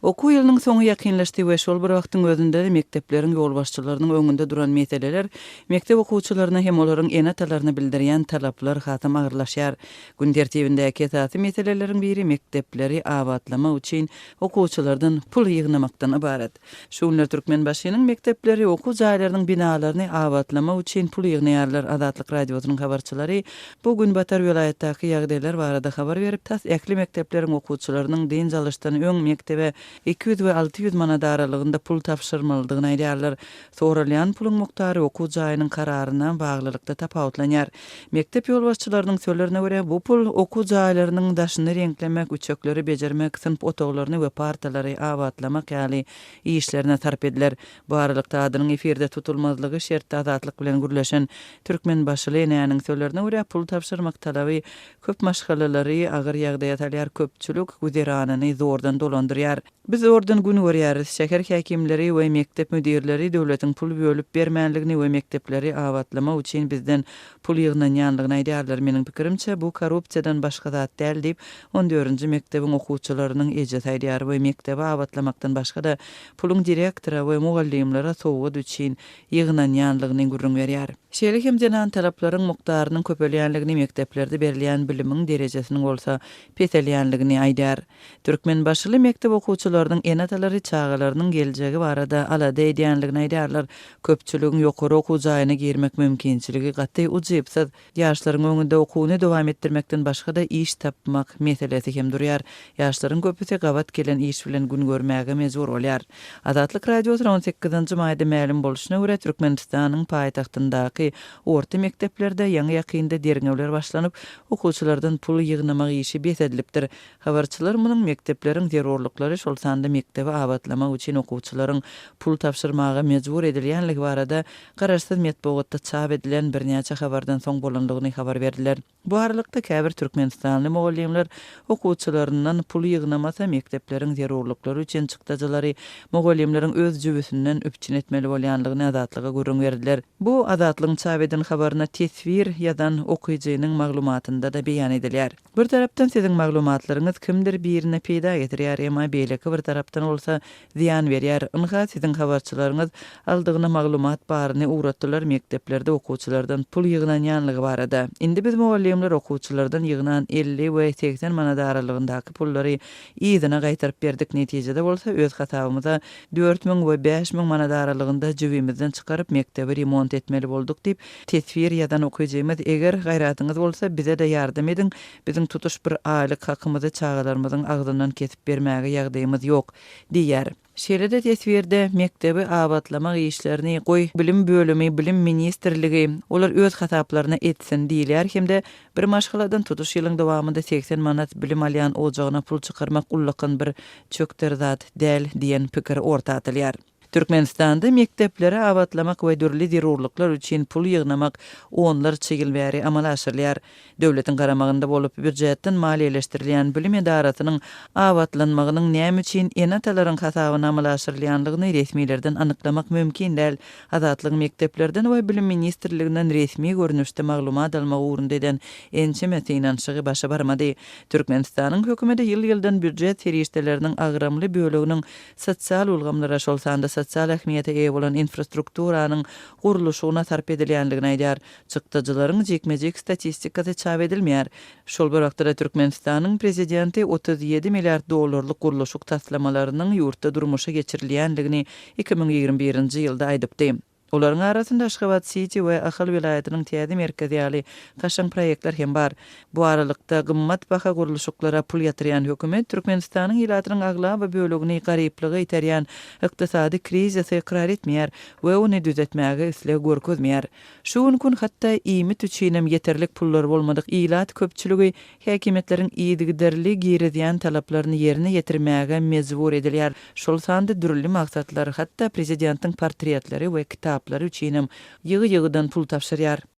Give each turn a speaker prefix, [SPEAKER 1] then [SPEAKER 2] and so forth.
[SPEAKER 1] Okuw ýylynyň soňy ýakynlaşdy we şol bir wagtyň özünde-de mekdepleriň ýolbaşçylarynyň öňünde duran meseleler, mekdep okuwçylaryna hem olaryň ene-atalaryna bildirýän talaplar hasam agyrlaşýar. Gün tertibindäki esasy meseleleriň biri mekdepleri abatlamak üçin okuwçylardan pul ýygnamakdan ybarat. Şu günler Türkmenbaşynyň mekdepleri okuw jaýlarynyň binalaryny abatlamak üçin pul ýygnaýarlar. Azatlyk Radiosynyň habarçylary bu günbatar welaýatdaky ýagdaýlar barada habar berip, tas ähli mekdepleriň okuwçylarynyň dynç alyşdan öň mekdebe 200 we 600 manat aralygynda pul tabşyrmalydygyny aýdýarlar. Soralýan puluň mukdary okuw jaýynyň kararyna baglylykda tapawutlanýar. Mekdep ýolbaşçylarynyň sözlerine görä, bu pul okuw jaýlarynyň daşyny reňklemek, üçekleri bejermek, synp otaglaryny we partalary abatlamak ýaly işlerine sarp ediler. Bu aralykda, adynyň efirde tutulmazlygy şertde Azatlyk bilen gürleşen türkmenbaşyly enäniň sözlerine görä, pul tabşyrmak talaby köp maşgalalary agyr ýagdaýa salýar, köpçülik güzeranyny zordan dolandyrýar. Biz zordan gün görýäris. Şäher häkimleri we mekdep müdirleri döwletiň pul bölüp bermänligini we mekdepleri abatlamak üçin bizden pul ýygnanýanlygyny aýdýarlar. Meniň pikirimçe, bu korrupsiýadan başga zat däl diýip, on dördünji mekdebiň okuwçylarynyň ejesi aýdýar we mekdebi abatlamakdan başga-da puluň direktora we mugallymlara sowgat üçin ýygnanýanlygyny gürrüň berýär. Şeýle hem zenan talaplaryň mukdarynyň köpelýänligini, mekdeplerde berilýän bilimiň derejesiniň bolsa peselýänligini aýdýar. Türkmenbaşyly mekdep okuwçylarynyň ene-atalary çagalarynyň geljegi barada alada edýänligini aýdýarlar. Köpçüligiň ýokary okuw jaýyna girmek mümkinçiligi gaty ujypsyz. Ýaşlaryň öňünde okuwyny dowam etdirmekden başga-da iş tapmak meselesi hem durýar. Ýaşlaryň köpüsi gabat gelen iş bilen gün görmäge mejbur bolýar. Azatlyk Radiosyna on sekizinji maýda mälim bolşuna görä, Türkmenistanyň paýtagtyndaky orta mekdeplerde ýaňy-ýakynda derňewler başlanyp, okuwçylardan pul ýygnamak işi bes edilipdir. Habarçylar munuň mekdepleriň zerurlyklary, şol sanda mekdebi abatlamak üçin okuwçylaryň pul tabşyrmaga mejbur edilýänligi barada garaşsyz metbugatda çap edilen birnäçe habardan soň bolandygyny habar berdiler. Bu aralykda, käbir türkmenistanly mugallymlar okuwçylaryndan pul ýygnamasa, mekdepleriň zerurlyklary üçin çykdajylary mugallymlaryň öz jübüsinden üpjün etmeli bolýanlygyny Azatlyga gürrüň berdiler. Bu Azatlygyň çap eden habaryna teswir ýazan okyjynyň maglumatynda-da beýan edilýär. Bir tarapdan siziň maglumatlaryňyz kimdir birine peýda getirýär, emma beýleki bir tarapdan bolsa zyýan berýär. Ynha, siziň habarçylaryňyz aldygyna maglumat baryny ugratdylar mekdeplerde okuwçylardan pul ýygnanýanlygy barada. Indi biz mugallymlar okuwçylardan ýygnan 50 we 80 manat aralygyndaky pullary yzyna gaýtaryp berdik, netijede bolsa öz hasabymyza 4000 we 5000 manat aralygynda jübimizden çykaryp mekdebi remont etmeli bolduk diýip, Teswir ýazan okyjymyz eger gaýratyňyz bolsa bize-de ýardam ediň, biziň tutuş bir aýlyk hakymyzy çagalarymyzyň agzyndan kesip bermäge ýagdaýymyz ýok, diýýär. Şeýle-de teswirde mekdebi abatlamak işlerini goý bilim bölümi, bilim ministrligi, olar öz hasaplaryna etsin diýilýär hem-de bir maşgaladan tutuş ýylyň dowamynda 80 manat bilim alýan ojagyna pul çykarmak ullakan bir çökder zat däl diýen pikir orta atylýar. Türkmenistanda mekdepleri abatlamak we dürli zerurlyklar üçin pul ýygnamak onlarça ýyl bäri amala aşyrylýar. Döwletiň garamagynda bolup, býujetden maliýeleşdirilýän bilim edarasynyň abatlanmagynyň näme üçin ene-atalaryň hasabyna amala aşyrylýanlygyny resmilerden anyklamak mümkin däl. Azatlygyň mekdeplerden we Bilim ministrliginden resmi görnüşde maglumat almak ugrunda eden ençeme synanyşygy başa barmady. Türkmenistanyň hökümeti ýyl-ýyldan býujet serişdeleriniň agramly böleginiň sosial ulgamlara, şol sanda sosial ähmiýete eýe bolan infrastrukturanyň gurluşygyna sarp edilýändigini aýdýar. Çykdajylaryň jikme-jik statistikasy çap edilmeýär. Şol bir wagtda-da Türkmenistanyň prezidenti 37 milliard dollarlyk gurluşyk taslamalarynyň ýurtda durmuşa geçirilýändigini 2021-nji ýylda aýdypdy. Olaryň arasynda Aşgabat Siti we Ahal welaýatynyň täze merkezi ýaly kaşaň proýektler hem bar. Bu aralykda, gymmat baha gurluşyklara pul ýatyrýan hökümet Türkmenistanyň ilatynyň aglaba bölegini garyplyga iterýän ykdysady krizisi ykrar etmeýär we ony düzetmäge isleg görkezmeýär. Şu günki gün hatda iýmit üçinem ýeterlik pullary bolmadyk ilat köpçüligi Häkimiýetleriň yzygiderli girizýän talaplaryny ýerine ýetirmäge mejbur edilýär, şol sanda dürli maksatlar, hatda prezidentiň portretleri we kitaplary üçinem ýygy-ýygydan pul tabşyrýar.